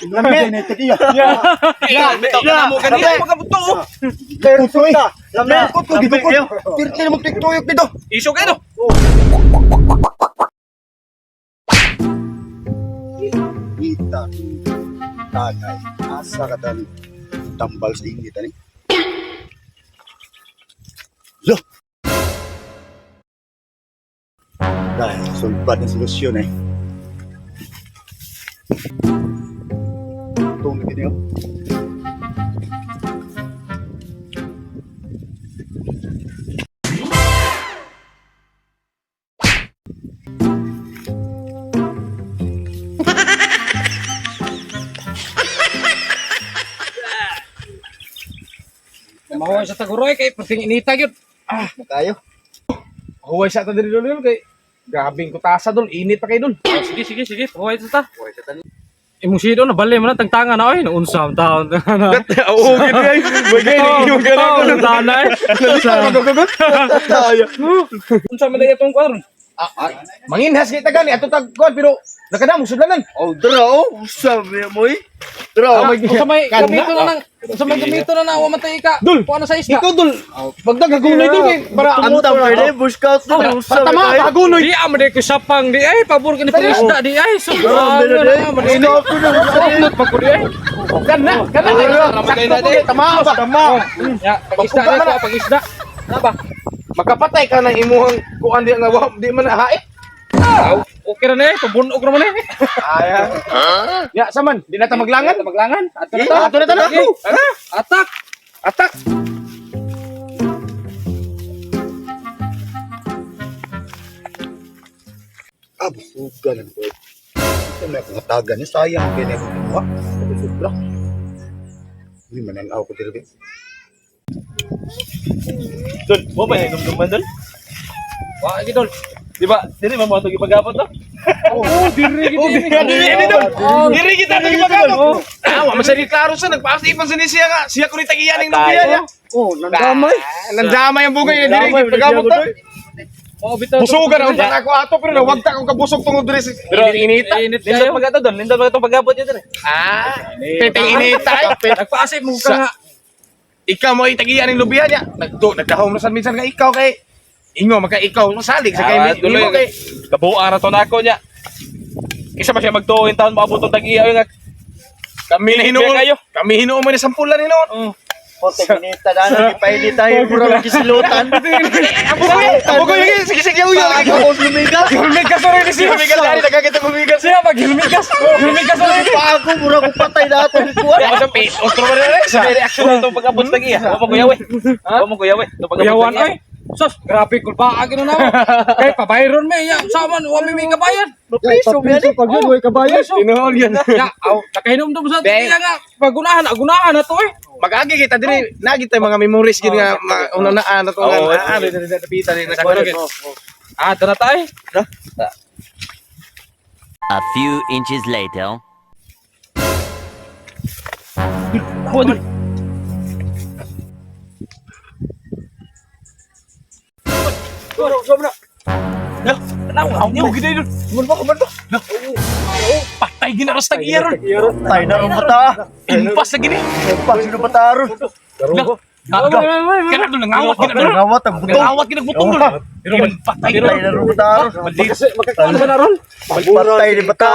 Lami na tagiya. Ya, ya, mo kanina magabuto. Pero soy. Lami ko to dito ko. Tirti mo tuyok dito. Iso kayo no. Kita. Tagay. Asa ka tani. Tambal sa init ani. Lo. Dahil sulbad ng solusyon eh. Itong gini oh. Mahuway sa taguroy kay perting inita gyud. Ah, Makayo. Huway sa ta diri dol kay grabing kutasa dol, init pa kay dol. Oh, sige sige sige, huway sa ta. Imong sido na bali mo na tangtanga na oy, naunsa ang taon na. Oo, gini ay. Bagay ni yung Oh, tanay. Tayo. Unsa man day atong kuan? Manginhas kay tagan ato tag kuan pero nakadamo sudlanan. Oh, dra oh. Sabi mo eh. Dra. Unsa may Kana. gamito na nang unsa may gamito na na wa man tay ka. Dul. Kuan na sa isda. Ikaw dol, pagdagagunoy dol kay para Anta pwede bush out to. tama kagunoy. Di am day ko sapang di ay pabor kini isda di ay. So, Bush out to. pa ko di ay. Kana, kana. Sakto po tama ba? Tama. Ya, pag-isda na ko pag-isda. Na ba? Makapatay ka ng imuhang kuan di nga wa di man hae. Ah, okay ra na eh, pabunog ra man eh. Aya. Ya saman, di na ta maglangan. Maglangan. Ato na ta. Ato na ta na. Okay. Atak. Atak. Ah, busugan ang boy. Ito may akong hatagan niya. Sayang ang kaya akong kinuha. Busog lang. Hindi mananaw ko dito. Dol, mo ba yung dumduman dol? Wa gi dol. Di ba? Dili ba mo ito gipagapot to? Oh, diri gid. Dili dol. Oh, Diri kita ito gipagapot. Ah, wa man sa di klaro sa nagpaasipan sa ni siya nga. Siya ko ni tagiyan ning lubiya niya. Oh, nandamay. Nandamay ang bugay niya diri gipagapot to. Oh, bitaw. Busugan ang unta ako ato pero nawagta akong kabusog tungod diri sa Pero inita. Init Lindot kayo. pagato dol, lindot pagato pagapot niya dol. Ah, peteng inita. eh. Nagpaasip mo ka nga. Ikaw mo itagiyan ning lubiya niya. Nagdo nagdahom na sad minsan nga ikaw kay ingo maka ikaw masalig sa kay Ah, nimo kay Kabuang ra to nako niya. Isa pa siya magtuo in taon maabot tong tag-iya nga. kami na hinuon Kayo. Kami hinuon mo ni sampulan hinuon. Pote kinita na gipaili tayo mura magkisilutan. Abo ko sige sige uyo. Ako lumigas. Humigas na rin siya. Humigas na rin nagkakita humigas. Siya pag hilmigas. Hilmigas na rin. Pa ako mura ko patay na ato ni kuan. Ako sa pay, otro ba rin sa reaction na itong pag-abot sa tag-iya. Wa mo kuyawe. Wa mo kuyawe. Itong pag-abot sa Kuyawan tag-iya. oy. Sus, grabe kulpa agin na namo. Kay pabayron may ya, saman wa mi may kabayan. Piso Pag yun, way kabayan. Tinuod yan. Ya, aw, nakainom sa tiya nga. Pagunahan, agunahan na to eh. Mag-agi kita diri, nagi tayo mga memories gid nga una na na to Oo. nga. Ah, diri diri dapita diri na Ah, tara tayo. A few inches later. Niyo gid dol. Mun ba kuman ba? Patay ginaras tag-iya ron. Tay na ron bata. Impas lagi ni. Pa sino bata ron? Kana dol nangawat gina dol. Nangawat ang butong. Nangawat gina butong dol. Pero patay Tay na ron bata ron. Makakuan ba na ron? Patay ni bata.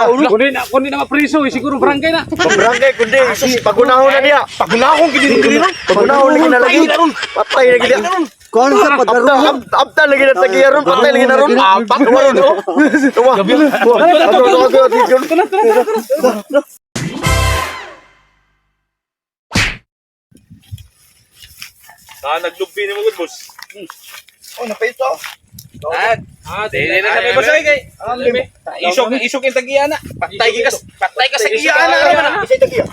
Kundi na mapriso, eh, siguro barangay na. Pabrangay kundi pagunahon na niya. Pagunahon gid diri ron. Pagunahon lagi na lagi. Patay lagi niya. Kuan sa pagkaroon. Abta lagi na tagiya ron, patay lagi na ron. Apat Tuwa ron. Tuwa. Tuwa. Tuwa. Tuwa. Tuwa. Ah, naglubi ni mo gud boss. Oh, napito. Ah, Dili na kami boss ay kay. Isog isog yung tag-iya na. Patay ka patay ka sa iya na ron. Isa tagiya.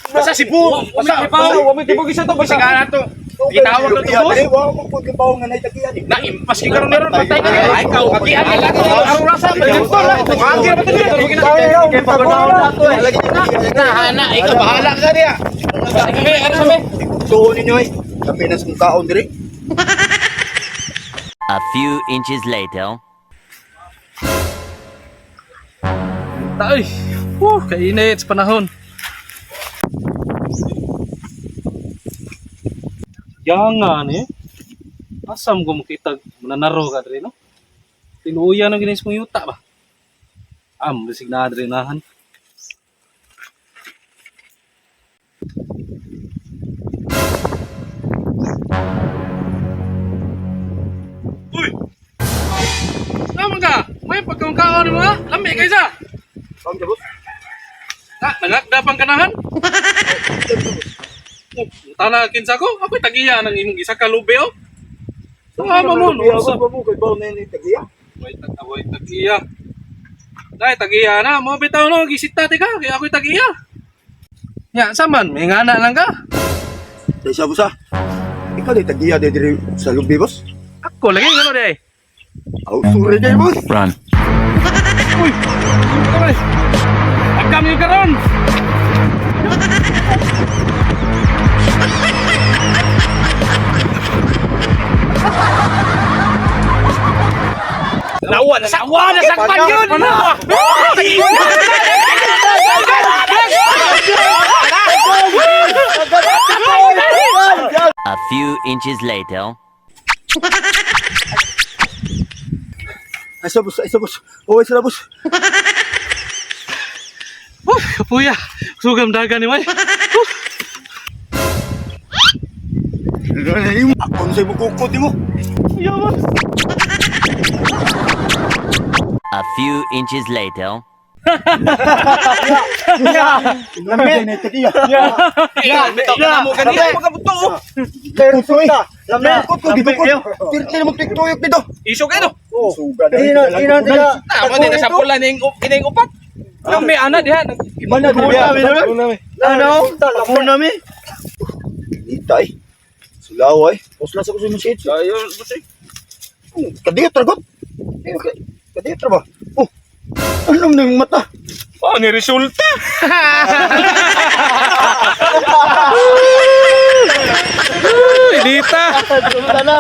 Basta si Bu. Basta Wa may tibog isa to basta basta. ka na to. Gitawag na to boss. Wa mo pagkibaw nga nay tagiya ni. Na impas ki karon ron patay ka. Ay ikaw agian ka aron rasa dito lang. Agi ra ba to diri? Kay pagunahon na to eh. Lagi Na hana ikaw bahala ka diya. Sige, ano sabi? Tuon ninyo eh. Kapinas kong kaon diri. A few inches later. Ay. Kainit sa panahon. Yang ni. Asam ko makita mananaro ka diri no. Tinuya nang ginis mong yuta ba? Am bisig na diri nahan. Uy! Tama ka! May pagkangkaon mo ha? Lami kaysa! Kaon ka, boss? Na, nangakda pang kanahan? Tana kinsa ko, ako'y tagiya ng imong isa ka lubi oh. Sama mo, no? Sa mo kay bawo na ni tagiya. Way tag away tagiya. Dai tagiya na, mo bitaw no gisita ti ka, kaya ako'y tagiya. Ya, saman, may ngana lang ka. Dai sa boss ah. Ikaw di tagiya di diri sa lubi, boss. Ako lagi ngano di. Aw, sorry kay boss. Run. Uy. Uy. Agam yung karon. Nawa na sakwa na sakpan yun. A few inches later. Ay sa boss, ay sa boss. Okay sila, boss. Uy, kapuya. Sugam dagan ni way. Ako sa imong kukot nimo. Yo, boss. A few inches later. Lami na tagiya. Ya, ya, mo kanina magabuto. Pero soy. Lami kukot ko dito ko. Tirti mo tuyok dito. Iso kayo no. Suga na. Ina, ina, ina. Tama din sa pula ning kining upat. Lami ana diha. Mana dito. Ano? Muna mi. Ita eh. Sulaw ay. Pusla sa kusin sa itso. Ayo, boss. Kadiyot ragot. Kadiyot ra ba? Oh. Ano na yung mata? Oh, ni resulta. Uy, dita. Tala.